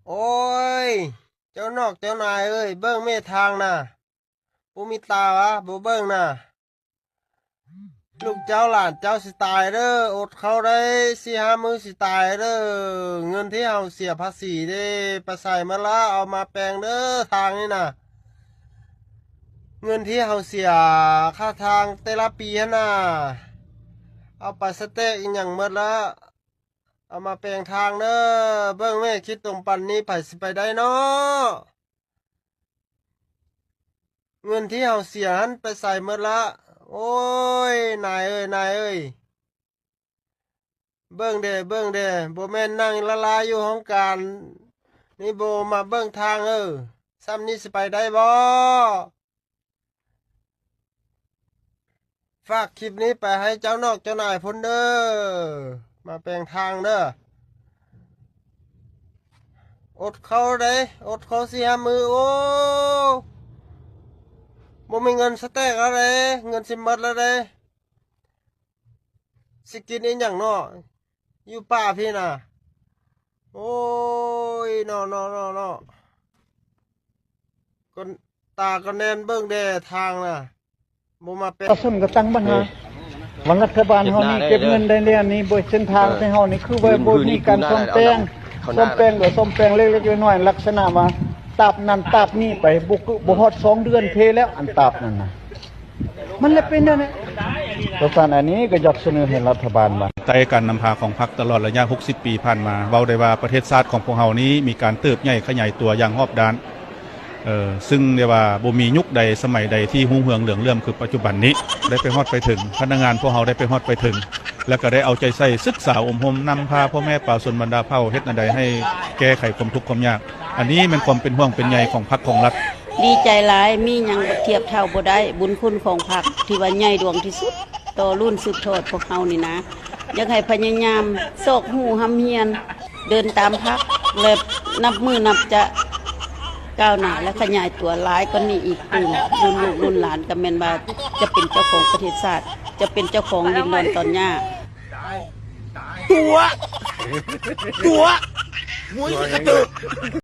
ໂອ້ຍ ເຈົ້ານອກເຈົ້ານາຍເອີຍ ເບິ່ງແມ້ທາງນະ ບໍ່ມີຕາຫວາ ບໍ່ເບິ່ງນະ. ລູກເຈົ້າຫຼານເຈົ້າຊິຕາຍເດີ ອົດເຂົ້າໄດ້ສີ່ຫ້າມື້ຊິຕາຍເດີ. ເງິນທີ່ເຮົາເສຍພາສີເດ້ ໄປໃສໝົດລະ? ເອົາມາແປງເດີ ທາງນີ້ນະ. ເງິນທີ່ເຮົາເສຍຄ່າທາງແຕ່ລະປີຫັ້ນນະ ເອົາໄປສະແຕັກອີ່ຫຍັງໝົດລະ. ເອົາມາແປງທາງເດີ. ເບິ່ງແມ້ ຂີ້ຕົມປັນນີ້ ໃຜຊິໄປໄດ້ເນາະ? ເງິນທີ່ເຮົາເສຍຫັ້ນໄປໃສໝົດລະ? ໂອ້ຍ ນາຍເອີຍ ນາຍເອີຍ ເບິ່ງແດ່ ເບິ່ງແດ່ ບໍ່ແມ່ນນັ່ງລະລາຢູ່ຫ້ອງການນີ້ ບໍ່ມາເບິ່ງທາງເອີ. ສ່ຳນີ້ຊິໄປໄດ້ບໍ່? ຝາກຄລິບນີ້ໄປໃຫ້ເຈົ້ານອກເຈົ້ານາຍພຸ້ນເດີ ມາແປງທາງເດີ. ອົດເຂົ້າເດ້ ອົດເຂົ້າສີ່ຫ້າມື້. ໂອ້ ບໍ່ມີເງິນສະແຕັກແລ້ວເດ້ ເງິນຊິໝົດແລ້ວເດ້. ຊິກິນອີ່ຫຍັງເນາະ ຢູ່ປ່າພີ້ນະ. ໂອ້ຍ ເນາະ ເນາະ ເນາະ ເນາະ ກໍຕາກໍແໜ້ນເບິ່ງແດ່ທາງນະ ບໍ່ມາແປງ. ປະຊາຊົນກໍຕັ້ງບັນຫາ ນີ້ ວ່າລັດຖະບານເຮົານີ້ເກັບເງິນໄດ້ແລ້ວນີ້ ເອີ ບໍ່ເສັ້ນທາງ ເອີ ໃຫ້ເຮົານີ້ ຄືວ່າບໍ່ມີການສ້ອມແປງ ສ້ອມແປງກໍສ້ອມແປງເລັກໆນ້ອຍໆ ລັກສະນະວ່າຕາບນັ້ນຕາບນີ້ໄປ ບໍ່ ບໍ່ຮອດສອງເດືອນເພແລ້ວ ອັນຕາບນັ້ນນະ. ມັນລະເປັນແນວນີ້ ເພາະສະນັ້ນ ອັນນີ້ກໍຢາກສະເໜີໃຫ້ລັດຖະບານວ່າ ໃຕ້ການນຳພາຂອງພັກຕະຫຼອດໄລຍະຫົກສິບປີຜ່ານມາ ເວົ້າໄດ້ວ່າປະເທດຊາດຂອງພວກເຮົານີ້ມີການເຕີບໃຫຍ່ຂະຫຍາຍຕົວຢ່າງຮອບດ້ານ ເຊິ່ງໄດ້ວ່າບໍ່ມີຍຸກໃດສະໄໝໃດທີ່ຮຸ່ງເຮືອງເຫຼືອງເຫຼື້ອມຄືປັດຈຸບັນນີ້ ໄດ້ໄປຮອດໄປເຖິງ ພະນັກງານພວກເຮົາໄດ້ໄປຮອດໄປເຖິງ ແລະ ກໍໄດ້ເອົາໃຈໃສ່ສຶກສາອົບຮົມ ນຳພາພໍ່ແມ່ປະຊາຊົນບັນດາເຜົ່າ ເຮັດແນວໃດໃຫ້ແກ້ໄຂຄວາມທຸກຄວາມຍາກ. ອັນນີ້ແມ່ນຄວາມເປັນຫ່ວງເປັນໃຍຂອງພັກຂອງລັດ. ດີໃຈຫຼາຍ ມີຫຍັງທຽບເທົ່າບໍ່ໄດ້ ບຸນຄຸນຂອງພັກທີ່ວ່າໃຫຍ່ຫຼວງທີ່ສຸດ ຕໍ່ລຸ້ນສືບທອດພວກເຮົານີ້ນະ. ຢາກໃຫ້ພະຍາຍາມຊອກຮູ້ຮ່ຳຮຽນ ເດີນຕາມພັກ ແລະ ນັບມື້ນັບຈະກ້າວໜ້າ ແລະ ຂະຫຍາຍຕົວຫຼາຍກວ່ານີ້ອີກຕື່ມ. ລຸ້ນລູກລຸ້ນຫຼານກໍແມ່ນວ່າຈະເປັນເຈົ້າຂອງປະເທດຊາດ ຈະເປັນເຈົ້າຂອງດິນດອນຕອນຫຍ້າ. ຕົວະ ຕົວະ ມວຍສະກະຕຶກ.